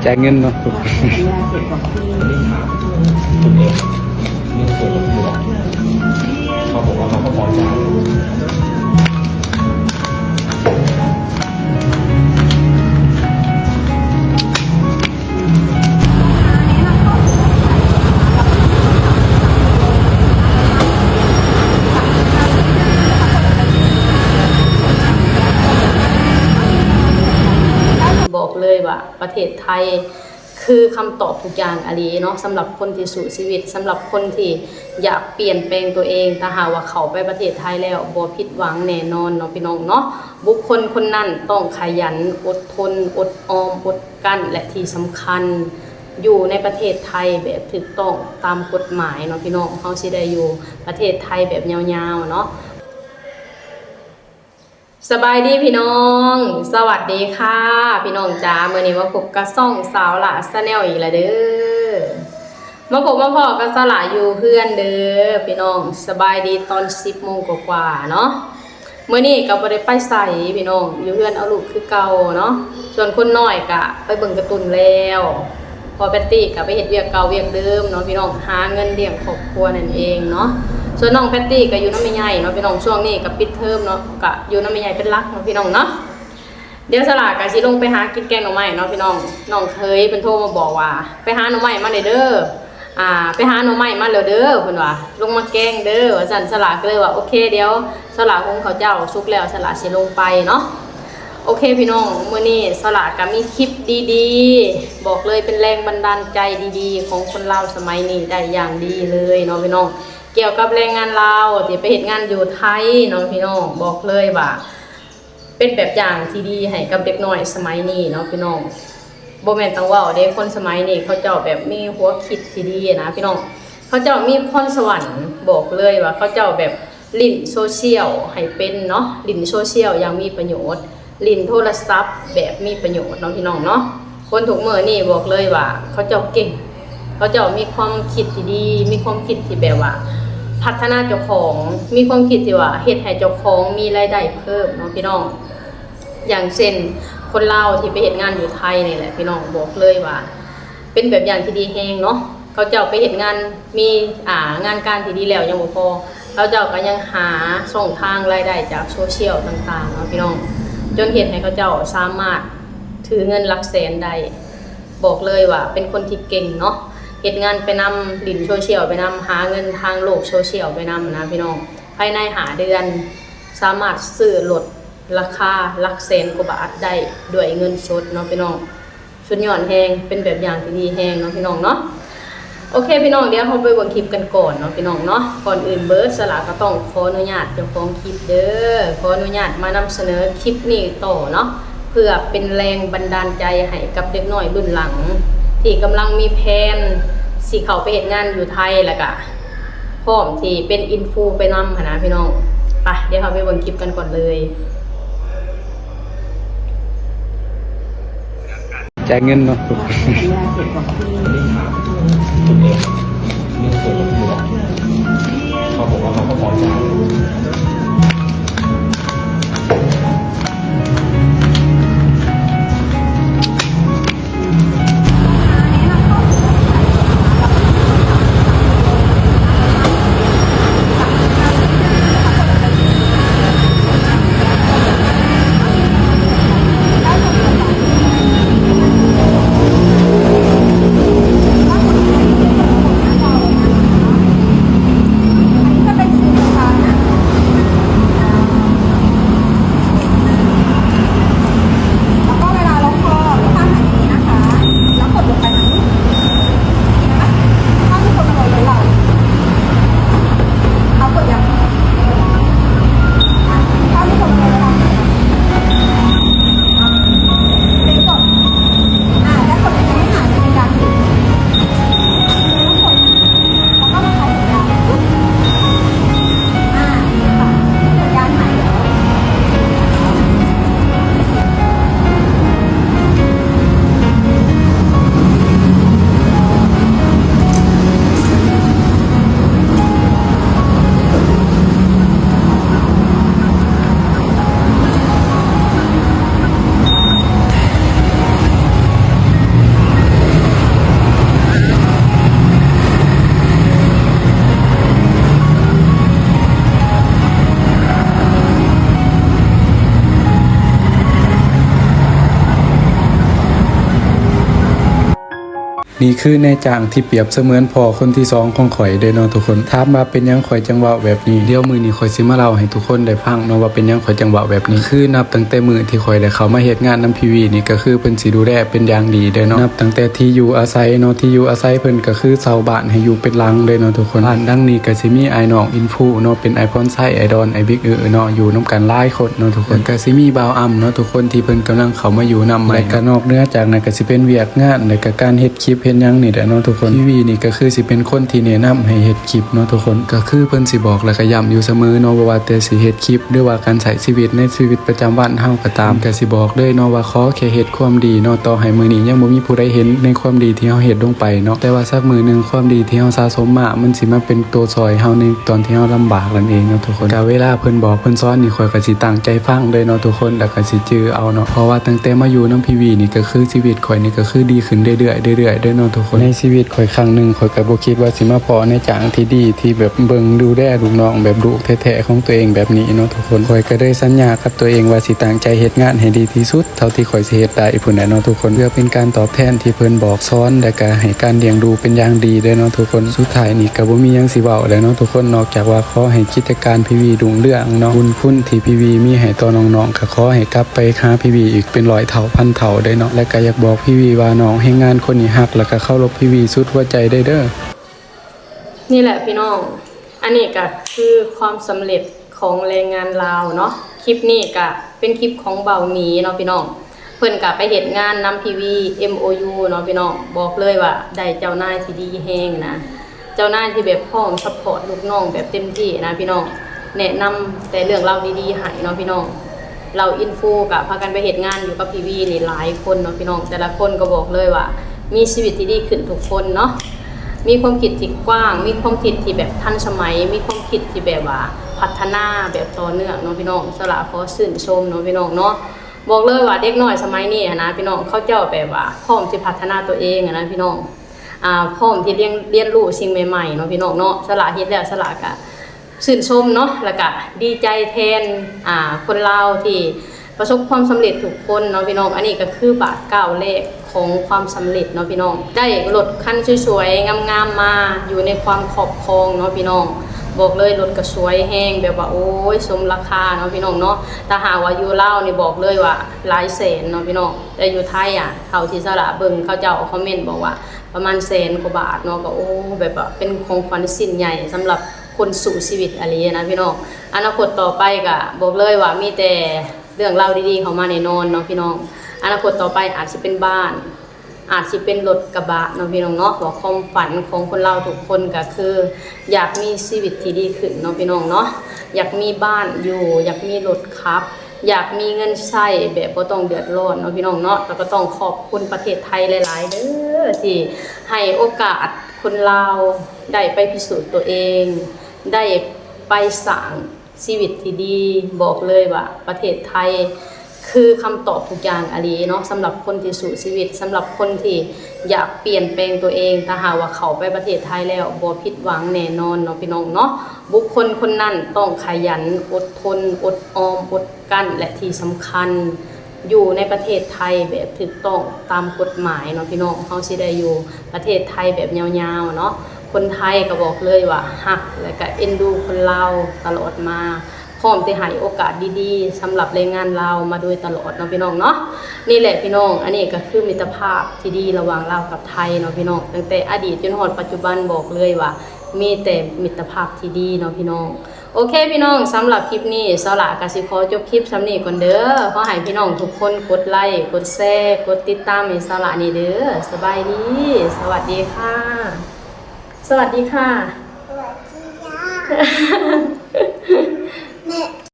จ่ายเงินเนาะ ບອກເລີຍວ່າປະເທດໄທ ຄືຄຳຕອບທຸກຢ່າງອີ່ຫຼີເນາະ ສຳລັບຄົນທີ່ສູ້ຊີວິດ, ສຳລັບຄົນທີ່ຢາກປ່ຽນແປງຕົວເອງ. ຖ້າຫາກວ່າເຂົ້າໄປປະເທດໄທແລ້ວ ບໍ່ຜິດຫວັງແນ່ນອນເນາະພີ່ນ້ອງເນາະ. ບຸກຄົນຄົນນັ້ນຕ້ອງຂະຫຍັນ, ອົດທົນ, ອົດອອມ, ອົດກັ້ນ ແລະ ທີ່ສຳຄັນ ຢູ່ໃນປະເທດໄທແບບຖືກຕ້ອງຕາມກົດໝາຍເນາະພີ່ນ້ອງ. ເຮົາຊິໄດ້ຢູ່ປະເທດໄທແບບຍາວໆເນາະ. ສະບາຍດີພີ່ນ້ອງ ສະຫວັດດີຄ່ະພີ່ນ້ອງຈ໋າ. ມື້ນີ້ມາພົບກັບຊ່ອງສາວຫຼ້າ Channel ອີກແລ້ວເດີ. ມາພົບມາພໍ້ກັບສາວຫຼ້າຢູ່ເຮືອນເດີພີ່ນ້ອງ. ສະບາຍດີຕອນສິບໂມງກວ່າໆເນາະ. ມື້ນີ້ກໍບໍ່ໄດ້ໄປໃສພີ່ນ້ອງ ຢູ່ເຮືອນເອົາລູກຄືເກົ່າເນາະ. ສ່ວນຄົນນ້ອຍກະໄປເບິ່ງກາຕູນແລ້ວ. ພໍ່ແພັດຕີ້ກໍໄປເຮັດວຽກເກົ່າວຽກເດີມເນາະພີ່ນ້ອງ ຫາເງິນລ້ຽງຄອບຄົວນັ້ນເອງເນາະ. ສ່ວນນ້ອງແພັດຕີ້ກໍຢູ່ນຳແມ່ໃຫຍ່ເນາະພີ່ນ້ອງ ຊ່ວງນີ້ກໍປິດເທີມເນາະ ກໍຢູ່ນຳແມ່ໃຫຍ່ເປັນຫຼັກເນາະພີ່ນ້ອງເນາະ. ດຽວສາວຫຼ້າກໍຊິລົງໄປຫາກິນແກງໜໍ່ໄມ້ເນາະພີ່ນ້ອງ. ນ້ອງເຂີຍເພິ່ນໂທມາບອກວ່າ ໄປຫາໜໍ່ໄມ້ມາແດ່ເດີ ອ່າ ໄປຫາໜໍ່ໄມ້ມາແລ້ວເດີ ເພິ່ນວ່າ ລົງມາແກງເດີວ່າຊັ້ນ. ສາວຫຼ້າກໍເລີຍວ່າ ໂອເຄ ດຽວສາວຫຼ້າຫຸງເຂົ້າເຈົ້າສຸກແລ້ວ ສາວຫຼ້າຊິລົງໄປເນາະ. ໂອເຄພີ່ນ້ອງ ມື້ນີ້ສາວຫຼ້າກໍມີຄລິບດີໆ ບອກເລີຍເປັນແຮງບັນດານໃຈດີໆ ຂອງຄົນລາວສະໄໝນີ້ໄດ້ຢ່າງດີເລີຍເນາະພີ່ນ້ອງ. ກ່ຽວກັບແຮງງານລາວທີ່ໄປເຮັດງານຢູ່ໄທເນາະພີ່ນ້ອງ ບອກເລີຍວ່າເປັນແບບຢ່າງທີ່ດີໃຫ້ກັບເດັກນ້ອຍສະໄໝນີ້ເນາະພີ່ນ້ອງ. ບໍ່ແມ່ນຕ້ອງເວົ້າເດ້ ຄົນສະໄໝນີ້ເຂົາເຈົ້າແບບມີຫົວຄິດທີ່ດີນະພີ່ນ້ອງ. ເຂົາເຈົ້າມີພອນສະຫວັນ ບອກເລີຍວ່າເຂົາເຈົ້າແບບ ຫຼິ້ນໂຊຊຽວໃຫ້ເປັນເນາະ ຫຼິ້ນໂຊຊຽວຢ່າງມີປະໂຫຍດ ຫຼິ້ນໂທລະສັບແບບມີປະໂຫຍດເນາະພີ່ນ້ອງເນາະ. ຄົນທຸກມື້ນີ້ບອກເລີຍວ່າເຂົາເຈົ້າເກັ່ງ ເຂົາເຈົ້າມີຄວາມຄິດທີ່ດີ ມີຄວາມຄິດທີ່ແບບວ່າພັດທະນາເຈົ້າຂອງ ມີຄວາມຄິດທີ່ວ່າເຮັດໃຫ້ເຈົ້າຂອງມີລາຍໄດ້ເພີ່ມເນາະພີ່ນ້ອງ. ຢ່າງເຊັ່ນ ຄົນລາວທີ່ໄປເຮັດງານຢູ່ໄທນີ້ແຫຼະພີ່ນ້ອງ ບອກເລີຍວ່າເປັນແບບຢ່າງທີ່ດີແຮງເນາະ. ເຂົາເຈົ້າໄປເຮັດງານ ມີ ອ່າ ງານການທີ່ດີແລ້ວຍັງບໍ່ພໍ ເຂົາເຈົ້າກໍຍັງຫາຊ່ອງທາງລາຍໄດ້ຈາກໂຊຊຽວຕ່າງໆເນາະພີ່ນ້ອງ ຈົນເຮັດໃຫ້ເຂົາເຈົ້າສາມາດຖືເງິນຫຼັກແສນໄດ້. ບອກເລີຍວ່າເປັນຄົນທີ່ເກັ່ງເນາະ ເຮັດງານໄປນຳ ຫຼິ້ນໂຊຊຽວໄປນຳ ຫາເງິນທາງໂລກໂຊຊຽວໄປນຳນະພີ່ນ້ອງ. ພາຍໃນຫ້າເດືອນ ສາມາດຊື້ລົດລາຄາຫຼັກແສນກວ່າບາດໄດ້ດ້ວຍເງິນສົດເນາະພີ່ນ້ອງ. ສຸດຍອດແຮງ ເປັນແບບຢ່າງທີ່ດີແຮງເນາະພີ່ນ້ອງເນາະ. ໂອເຄພີ່ນ້ອງ ດຽວເຮົາໄປເບິ່ງຄລິບກັນກ່ອນເນາະພີ່ນ້ອງເນາະ. ກ່ອນອື່ນເບີດ ສາວຫຼ້າກໍຕ້ອງຂໍອະນຸຍາດເຈົ້າຂອງຄລິບເດີ ຂໍອະນຸຍາດມານຳສະເໜີຄລິບນີ້ຕໍ່ເນາະ ເພື່ອເປັນແຮງບັນດານໃຈໃຫ້ກັບເດັກນ້ອຍລຸ້ນຫຼັງ ທີ່ກຳລັງມີແພນຊິເຂົ້າໄປເຮັດງານຢູ່ໄທ ແລ້ວກະ ພ້ອມທີ່ເປັນອິນຟູໄປນຳຫັ້ນນະພີ່ນ້ອງ. ໄປ ດຽວເຮົາໄປເບິ່ງຄລິບກັນກ່ອນເລີຍ. ຈ່າຍເງິນເນາະ. ນີ້ຄືນາຍຈ້າງທີ່ປຽບສະເໝືອນພໍ່ຄົນທີສອງຂອງຂ້ອຍເດ້ເນາະທຸກຄົນ. ຖາມວ່າເປັນຫຍັງຂ້ອຍຈັ່ງເວົ້າແບບນີ້? ດຽວມື້ນີ້ຂ້ອຍຊິມາເລົ່າໃຫ້ທຸກຄົນໄດ້ຟັງເນາະວ່າເປັນຫຍັງຂ້ອຍຈັ່ງເວົ້າແບບນີ້. ຄືນັບຕັ້ງແຕ່ມື້ທີ່ຂ້ອຍໄດ້ເຂົ້າມາເຮັດງານນຳພີ່ວີນີ້ ກໍຄືເພິ່ນຊິດູແລເປັນຢ່າງດີເດ້ເນາະ. ນັບຕັ້ງແຕ່ທີ່ຢູ່ອາໄສເນາະ, ທີ່ຢູ່ອາໄສເພິ່ນກໍຄືເຊົ່າບ້ານໃຫ້ຢູ່ເປັນຫຼັງເດ້ເນາະທຸກຄົນ. ບ້ານຫຼັງນີ້ກໍຊິມີອ້າຍນ້ອງອິນຟູເນາະ, ເປັນອ້າຍພອນໄຊ, ອ້າຍດອນ, ອ້າຍບິກອືເນາະ, ຢູ່ນຳກັນຫຼາຍຄົນເນາະທຸກຄົນ. ກໍຊິມີບ່າວອຳເນາະທຸກຄົນ ທີ່ເພິ່ນກຳລັງເຂົ້າມາຢູ່ນຳໃໝ່. ແລ້ວກໍນອກເໜືອຈາກນັ້ນກໍຊິເປັນວຽກງານ ແລ້ວກໍການເຮັດຄລິບເຮັດຫຍັງນີ້ແຫຼະເນາະທຸກຄົນ. ພີ່ວີນີ້ກໍຄືຊິເປັນຄົນທີ່ແນະນຳໃຫ້ເຮັດຄລິບເນາະທຸກຄົນ. ກໍຄືເພິ່ນຊິບອກ ແລ້ວກໍຢ້ຳຢູ່ສະເໝີເນາະ ບໍ່ວ່າແຕ່ຊິເຮັດຄລິບ ຫຼືວ່າການໃຊ້ຊີວິດໃນຊີວິດປະຈຳວັນເຮົາກໍຕາມ ກໍຊິບອກເລີຍເນາະວ່າ ຂໍແຄ່ເຮັດຄວາມດີເນາະ. ຕໍ່ໃຫ້ມື້ນີ້ຍັງບໍ່ມີຜູ້ໃດເຫັນໃນຄວາມດີທີ່ເຮົາເຮັດລົງໄປເນາະ, ແຕ່ວ່າສັກມື້ໜຶ່ງຄວາມດີທີ່ເຮົາສະສົມມາ ມັນຊິມາເປັນໂຕຊ່ອຍເຮົາໃນຕອນທີ່ເຮົາລຳບາກນັ້ນເອງເນາະທຸກຄົນ. ກໍເວລາເພິ່ນບອກເພິ່ນສອນນີ້ ຂ້ອຍກໍຊິຕັ້ງໃຈຟັງເລີຍເນາະທຸກຄົນ ແລ້ວກໍຊິຈື່ເອົາເນາະ. ເພາະວ່າຕັ້ງແຕ່ມາຢູ່ນຳພີ່ວີນີ້ ກໍຄືຊີວິດຂ້ອຍນີ້ກໍຄືດີຂຶ້ນເລື້ອຍໆ ເລື້ອຍໆເດີ້ເນາະທຸກຄົນ. ໃນຊີວິດຂ້ອຍຄັ້ງໜຶ່ງ ຂ້ອຍກໍບໍ່ຄິດວ່າຊິມາພໍ້ນາຍຈ້າງທີ່ດີ ທີ່ແບບເບິ່ງດູແລລູກນ້ອງແບບລູກແທ້ໆຂອງຕົວເອງແບບນີ້ເນາະທຸກຄົນ. ຂ້ອຍກໍເລີຍສັນຍາກັບຕົວເອງວ່າຊິຕັ້ງໃຈເຮັດງານໃຫ້ດີທີ່ສຸດເທົ່າທີ່ຂ້ອຍຊິເຮັດໄດ້ພຸ້ນແຫຼະເນາະທຸກຄົນ ເພື່ອເປັນການຕອບແທນທີ່ເພິ່ນບອກສອນ ແລະກະໃຫ້ການລ້ຽງດູເປັນຢ່າງດີເດີ້ເນາະທຸກຄົນ. ສຸດທ້າຍນີ້ກໍບໍ່ມີຫຍັງຊິເວົ້າແລ້ວເນາະທຸກຄົນ ນອກຈາກວ່າຂໍໃຫ້ກິດຈະການພີ່ວີຮຸ່ງເຮືອງເນາະ. ບຸນຄຸນທີ່ພີ່ວີມີໃຫ້ຕໍ່ນ້ອງໆ ກໍຂໍໃຫ້ກັບໄປຫາພີ່ວີອີກເປັນຮ້ອຍເທົ່າພັນເທົ່າເດີ້ເນາະ. ແລະກໍຢາກບອກພີ່ວີວ່າ ນ້ອງແຮງງານຄົນນີ້ຮັກ ແລະກໍເຄົາລົບພີ່ວີສຸດຫົວໃຈເລີຍເດີ້. ນີ້ແຫຼະພີ່ນ້ອງ ອັນນີ້ກໍຄືຄວາມສຳເລັດຂອງແຮງງານລາວເນາະ. ຄລິບນີ້ກໍເປັນຄລິບຂອງບ່າວໜີເນາະພີ່ນ້ອງ. ເພິ່ນກໍໄປເຮັດງານນຳພີ່ວີ ເອັມໂອຢູ ເນາະພີ່ນ້ອງ. ບອກເລີຍວ່າໄດ້ເຈົ້ານາຍທີ່ດີແຮງນະ, ເຈົ້ານາຍທີ່ແບບພ້ອມຊັບພອດລູກນ້ອງແບບເຕັມທີ່ນະພີ່ນ້ອງ. ແນະນຳແຕ່ເລື່ອງລາວດີໆໃຫ້ເນາະພີ່ນ້ອງ. ເຫຼົ່າອິນຟູກໍພາກັນໄປເຮັດງານຢູ່ກັບພີ່ວີນີ້ຫຼາຍຄົນເນາະພີ່ນ້ອງ. ແຕ່ລະຄົນກໍບອກເລີຍວ່າມີຊີວິດທີ່ດີຂຶ້ນທຸກຄົນເນາະ, ມີຄວາມຄິດທີ່ກວ້າງ, ມີຄວາມຄິດທີ່ແບບທັນສະໄໝ, ມີຄວາມຄິດທີ່ແບບວ່າພັດທະນາແບບຕໍ່ເນື່ອງເນາະພີ່ນ້ອງ. ສາລາຂໍຊື່ນຊົມເນາະພີ່ນ້ອງເນາະ. ບອກເລີຍວ່າເດັກນ້ອຍສະໄໝນີ້ຫັ້ນນະພີ່ນ້ອງ ເຂົາເຈົ້າແບບວ່າພ້ອມທີ່ພັດທະນາຕົວເອງຫັ້ນນະພີ່ນ້ອງ, ອາ ພ້ອມທີ່ຮຽນ ຮຽນຮູ້ສິ່ງໃໝ່ໆເນາະພີ່ນ້ອງເນາະ. ສາລາເຮັດແລ້ວ ສາລາກະ ຊື່ນຊົມເນາະ ແລ້ວກະດີໃຈແທນ ອາ ຄົນລາວທີ່ປະສົບຄວາມສຳເລັດທຸກຄົນເນາະພີ່ນ້ອງ. ອັນນີ້ກໍຄືບາດກ້າວແລກຂອງຄວາມສຳເລັດເນາະພີ່ນ້ອງ. ໄດ້ລົດຄັນສວຍໆງາມໆມາຢູ່ໃນຄວາມຄອບຄອງເນາະພີ່ນ້ອງ. ບອກເລີຍລົດກໍສວຍແຮງ ແບບວ່າ ໂອ້ຍ ສົມລາຄາເນາະພີ່ນ້ອງເນາະ. ຖ້າຫາກວ່າຢູ່ລາວນີ້ ບອກເລີຍວ່າຫຼາຍແສນເນາະພີ່ນ້ອງ, ແຕ່ຢູ່ໄທອະ ເທົ່າທີ່ສາລາເບິ່ງ ເຂົາເຈົ້າຄອມເມັນບອກວ່າປະມານແສນກວ່າບາດເນາະ. ກໍ ໂອ້ ແບບວ່າເປັນຂອງຂວັນຊິ້ນໃຫຍ່ສຳລັບ ຄົນສູ້ຊີວິດອີ່ຫຼີນະພີ່ນ້ອງ. ອະນາຄົດຕໍ່ໄປກະບອກເລີຍວ່າມີແຕ່ເລື່ອງລາວດີໆເຂົ້າມາແນ່ນອນເນາະພີ່ນ້ອງ. ອະນາຄົດຕໍ່ໄປອາດຊິເປັນບ້ານ, ອາດຊິເປັນລົດກະບະເນາະພີ່ນ້ອງເນາະ. ເພາະຄວາມຝັນຂອງຄົນລາວທຸກຄົນກະຄືຢາກມີຊີວິດທີ່ດີຂຶ້ນເນາະພີ່ນ້ອງເນາະ, ຢາກມີບ້ານຢູ່, ຢາກມີລົດຂັບ, ຢາກມີເງິນໃຊ້ແບບບໍ່ຕ້ອງເດືອດຮ້ອນເນາະພີ່ນ້ອງເນາະ. ແລ້ວກໍຕ້ອງຂອບຄຸນປະເທດໄທຫຼາຍໆເດີ້ ທີ່ໃຫ້ໂອກາດຄົນລາວໄດ້ໄປພິສູດຕົວເອງ, ໄດ້ໄປສ້າງຊີວິດທີ່ດີ. ບອກເລີຍວ່າປະເທດໄທຄືຄຳຕອບທຸກຢ່າງອີ່ຫຼີເນາະ, ສຳລັບຄົນທີ່ສູ້ຊີວິດ, ສຳລັບຄົນທີ່ຢາກປ່ຽນແປງຕົວເອງ. ຖ້າຫາກວ່າເຂົ້າໄປປະເທດໄທແລ້ວ ບໍ່ຜິດຫວັງແນ່ນອນເນາະພີ່ນ້ອງເນາະ. ບຸກຄົນຄົນນັ້ນຕ້ອງຂະຫຍັນ, ອົດທົນ, ອົດອອມ, ອົດ ກັນ ແລະ ທີ່ສຳຄັນ ຢູ່ໃນປະເທດໄທແບບຖືກຕ້ອງຕາມກົດໝາຍເນາະພີ່ນ້ອງ. ເຮົາຊິໄດ້ຢູ່ປະເທດໄທແບບຍາວໆເນາະ. ຄົນໄທກໍບອກເລີຍວ່າຮັກ ແລະ ກໍເອັນດູຄົນລາວຕະຫຼອດມາ, ພ້ອມທີ່ໃຫ້ໂອກາດດີໆສຳລັບແຮງງານລາວມາໂດຍຕະຫຼອດເນາະພີ່ນ້ອງເນາະ. ນີ້ແຫຼະພີ່ນ້ອງ, ອັນນີ້ກໍຄືມິດຕະພາບທີ່ດີລະຫວ່າງລາວກັບໄທເນາະພີ່ນ້ອງ. ຕັ້ງແຕ່ອະດີດຈົນຮອດປັດຈຸບັນ ບອກເລີຍວ່າມີແຕ່ມິດຕະພາບທີ່ດີເນາະພີ່ນ້ອງ. ໂອເຄພີ່ນ້ອງ, ສຳລັບຄລິບນີ້ ສາວຫຼ້າກໍຊິຂໍຈົບຄລິບສ່ຳນີ້ກ່ອນເດີ້. ຂໍໃຫ້ພີ່ນ້ອງທຸກຄົນກົດໄລ, ກົດແຊ, ກົດຕິດຕາມໃຫ້ສາວຫຼ້າແດ່ເດີ້. ສະບາຍດີ, ສະຫວັດດີຄ່ະ, ສະຫວັດດີຄ່ະ, ສະຫວັດດີຄ່ະ.